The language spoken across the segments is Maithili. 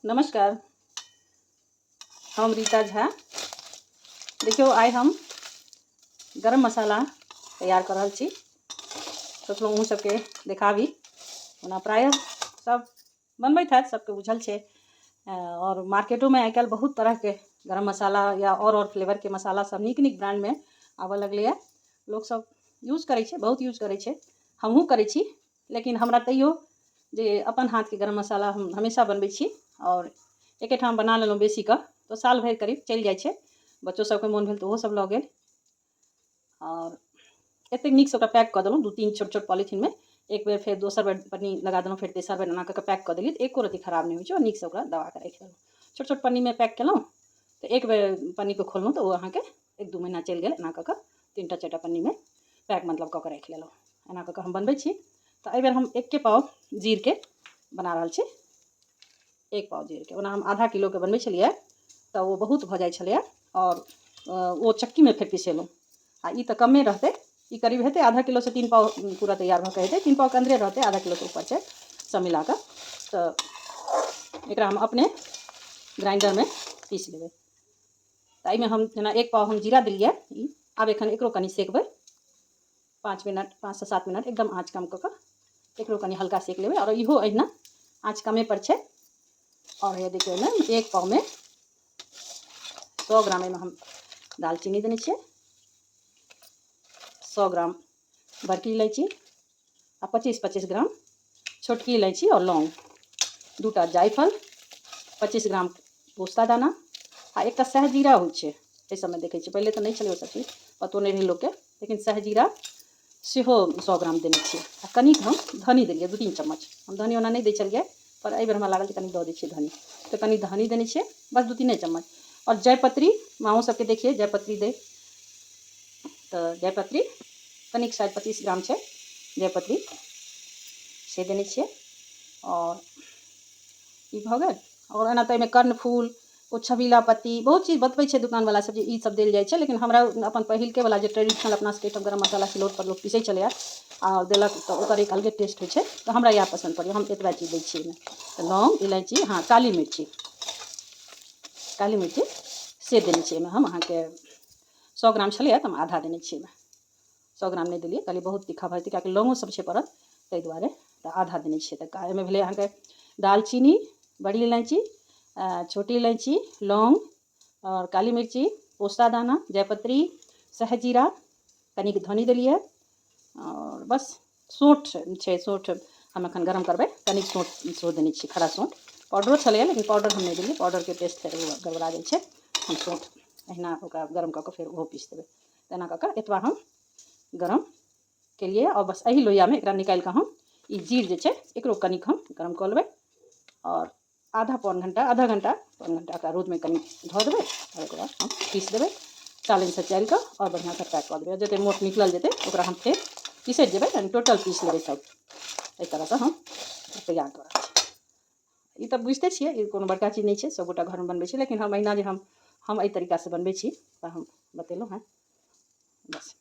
नमस्कार, हम रीता झा। देखियौ, आइ हम गरम मसाला तैयार कऽ रहल छी। सोचलहुँ अहूँ सबके देखाबी। ओना प्रायः सब बनबैत हैत, सबके बुझल छै। और मार्केटोमे आइ काल्हि बहुत तरहके गरम मसाला या और फ्लेवरके मसाला सब नीक नीक ब्रांडमे आबऽ लगलैए। लोक सब यूज करै छै, बहुत यूज करै छै, हमहूँ करै छी। लेकिन हमरा तैयो जे अपन हाथके गरम मसाला हम हमेशा बनबै छी और एकेठाम बना लेलहुँ बेसीके तऽ साल भरि करीब चलि जाइ छै। बच्चो सबके मोन भेल तऽ ओहो सब लऽ गेल। और एतेक नीकसँ ओकरा पैक कऽ देलहुँ 2-3 छोट छोट पॉलीथीनमे। एक बेर फेर दोसर बेर पन्नी लगा देलहुँ, फेर तेसर बेर एना कऽ कऽ पैक कऽ देलियै तऽ एको रत्ती खराब नहि होइ छै। और नीकसँ ओकरा दबाकऽ राखि देलहुँ। छोट छोट पन्नीमे पैक केलहुँ तऽ एक बेर पन्नीके खोललहुँ तऽ ओ अहाँके 1-2 महीना चलि गेल। एना कऽ कऽ 3-4 पन्नीमे पैक मतलब कऽ कऽ राखि लेलहुँ। एना कऽ कऽ हम बनबै छी। तऽ एहिबेर हम 1 पाव जीरके बना रहल छी। 1 पाव जीरके ओना हम आधा किलोके बनबै छलियै तऽ ओ बहुत भऽ जाइ छलैए और ओ चक्कीमे फेर पिसेलहुँ। आ ई तऽ कमे रहतै, ई करीब हेतै आधा किलोसँ 3 पाव पूरा तैयार भऽ कऽ हेतै। 3 पावके अन्दरे रहतै, आधा किलोसँ ऊपर छै सब मिला कऽ। तऽ एकरा हम अपने ग्राइंडरमे पीस लेबै। तऽ एहिमे हम जेना 1 पाव हम जीरा देलियै, ई आब एखन एकरो कनि सेकबै 5 मिनट, 5 से 7 मिनट एकदम आँच कम कऽ कऽ एकरो कनि हल्का सेक लेबै। और इहो अहिना आँच कमे पर छै। और हे देखियौ, एहिमे 1 पावमे 100 ग्राम एहिमे हम दालचीनी देने छियै, 100 ग्राम बड़की इलायची आ 25-25 ग्राम छोटकी इलायची और लौंग, 2टा जायफल, 25 ग्राम पोस्ता दाना आ एकटा सहजीरा होइ छै। एहि सबमे देखै छियै, पहिले तऽ नहि छलै ओ सब चीज, पतो नहि रहै लोकके, लेकिन सहजीरा सेहो 100 ग्राम देने छियै। आ कनिक हम धनी देलियै, 2-3 चम्मच। हम धनी ओना नहि दै छलियै, पर एहिबेर हमरा लागल जे कनि दऽ दै छियै धनी, तऽ कनि धनी देने छियै, बस 2-3 चम्मच। और जायपत्री, माँओ सबके देखियै जायपत्री दै, तऽ जायपत्री कनिक शायद 25 ग्राम छै जायपत्री, से देने छियै। और ई भऽ गेल। और एना तऽ एहिमे कर्णफूल, ओ छबीला पत्ती, बहुत चीज बतबै छै दोकानवला सब जे ई सब देल जाइ छै, लेकिन हमरा अपन पहिलके वाला जे ट्रेडिशनल अपना सबके एहिठाम गरम मसाला सिलौट पर लोक पीसै छलैए आ देलक तऽ ओकर एक अलगे टेस्ट होइ छै, तऽ हमरा इएह पसन्द पड़ैए। हम एतबा चीज दै छियै एहिमे, तऽ लौंग, इलायची, हँ काली मिर्ची, काली मिर्ची से देने छियै एहिमे हम। अहाँके 100 ग्राम छलैए तऽ हम आधा देने छियै एहिमे, 100 ग्राम नहि देलियै, कहलियै बहुत तीखा भऽ जेतै, किएकि लौंगो सब छै पड़ल, ताहि दुआरे तऽ आधा देने छियै। तऽ एहिमे भेलै अहाँके दालचीनी, बड़ी इलायची, छोटी इलायची, लौंग और काली मिर्ची, पोस्ता दाना, जायपत्री, सहजीरा, कनिक धनी देलियै और बस। सोंठ छै, सोंठ हम एखन गरम करबै, कनिक सोंठ सेहो देने छियै, खड़ा सोंठ। पाउडरो छलैए लेकिन पाउडर हम नहि देलियै, पाउडरके टेस्ट फेर गड़बड़ा जाइ छै। हम सोंठ अहिना ओकरा गरम कऽ कऽ फेर ओहो पीस देबै। तऽ एना कऽ कऽ एतबा हम गरम केलियै और बस एहि लोहियामे एकरा निकालि कऽ हम ई जीर जे छै एकरो कनिक हम गरम कऽ लेबै और आधा पौन घंटा, आधा घंटा, पौन घंटा एकरा रौदमे कनि धऽ देबै और ओकर बाद हम पीस देबै चालनिसँ चालि कऽ और बढ़िआँसँ पैक कऽ देबै। जतेक मोट निकलल जेतै ओकरा हम फेर पीसैत जेबै, यानी टोटल पीस लेबै सब। एहि तरहसँ हम तैयार कऽ रहल छी। ई तऽ बुझिते छियै, ई कोनो बड़का चीज नहि छै, सबगोटा घरमे बनबै छै, लेकिन हम अहिना जे हम एहि तरीकासँ बनबै छी तऽ हम बतेलहुँ हेँ। बस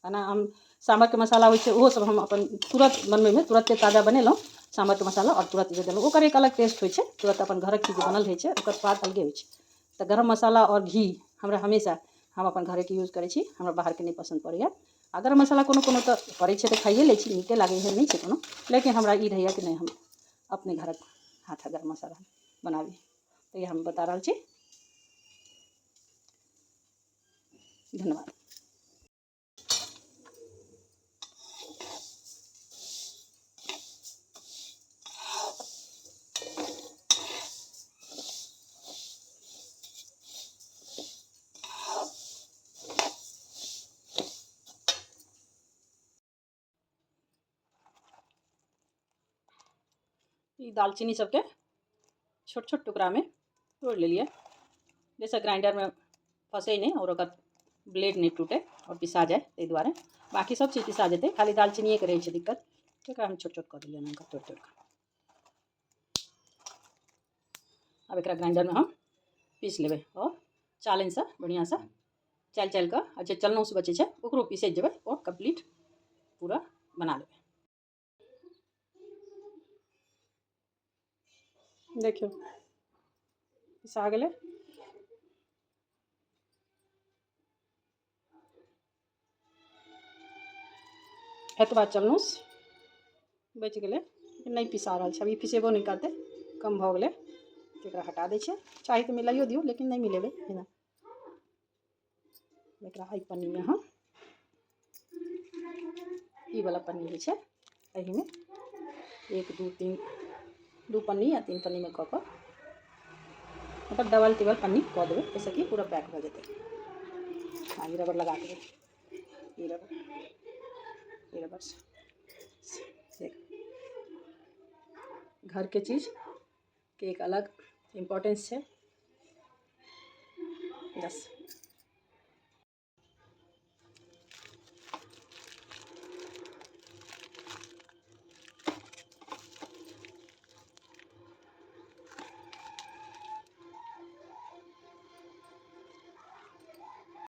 एना हम साम्भरके मसाला होइ छै ओहो सब हम अपन तुरन्त बनबैमे तुरन्ते ताजा बनेलहुँ साम्भरके मसाला और तुरन्त जे देलहुँ, ओकर एक अलग टेस्ट होइ छै। तुरन्त अपन घरक चीज बनल रहै छै ओकर स्वाद अलगे होइ छै। तऽ गरम मसाला और घी हमरा हमेशा हम अपन घरेके यूज करै छी, हमरा बाहरके नहि पसन्द पड़ैए। आ गरम मसाला कोनो कोनो तऽ पड़ै छै तऽ खाइए लै छी, नीके लागै एहन नहि छै कोनो, लेकिन हमरा ई रहैए कि नहि हम अपने घरक हाथक गरम मसाला बनाबी। तऽ इएह हम बता रहल छी। धन्यवाद। ई दालचीनी सबके छोट छोट टुकड़ामे तोड़ि लेलियै, जाहिसँ ग्राइंडरमे फँसै नहि आओर ओकर ब्लेड नहि टूटे आओर पिसा जाय, ताहि दुआरे। बाँकी सब चीज पिसा जेतै, खाली दालचीनिएके रहै छै दिक्कत। एकरा हम छोट छोट कऽ देलियै एना तोड़ि तोड़ि कऽ। आब एकरा ग्राइंडरमे हम पीस लेबै आओर चालनिसँ बढ़िआँसँ चालि चालि कऽ, आ जे चलनोसँ बचै छै ओकरो पीसैत जेबै आओर कम्प्लीट पूरा बना लेबै। देखियौ, पिसा गेलै। एतबा चलनूस बचि गेलै, नहि पिसा रहल छै। अभी पिसेबो नहि करतै, कम भऽ गेलै, तऽ एकरा हटा दै छियै। चाही तऽ मिलाइयो दियौ, लेकिन नहि मिलेबै। एना एकरा एहि पन्नीमे हम ई वाला पन्नी जे छै एहिमे 1 2 3, 2 पन्नी या 3 पन्नीमे कऽ कऽ, मतलब डबल टेबल पन्नी कऽ देबै, जाहिसँ कि पूरा पैक भऽ जेतै। हँ, ई रबड़ लगा देबै, ई रबड़, ई रबड़ से घरके चीजके एक अलग इम्पोर्टेंस छै। बस।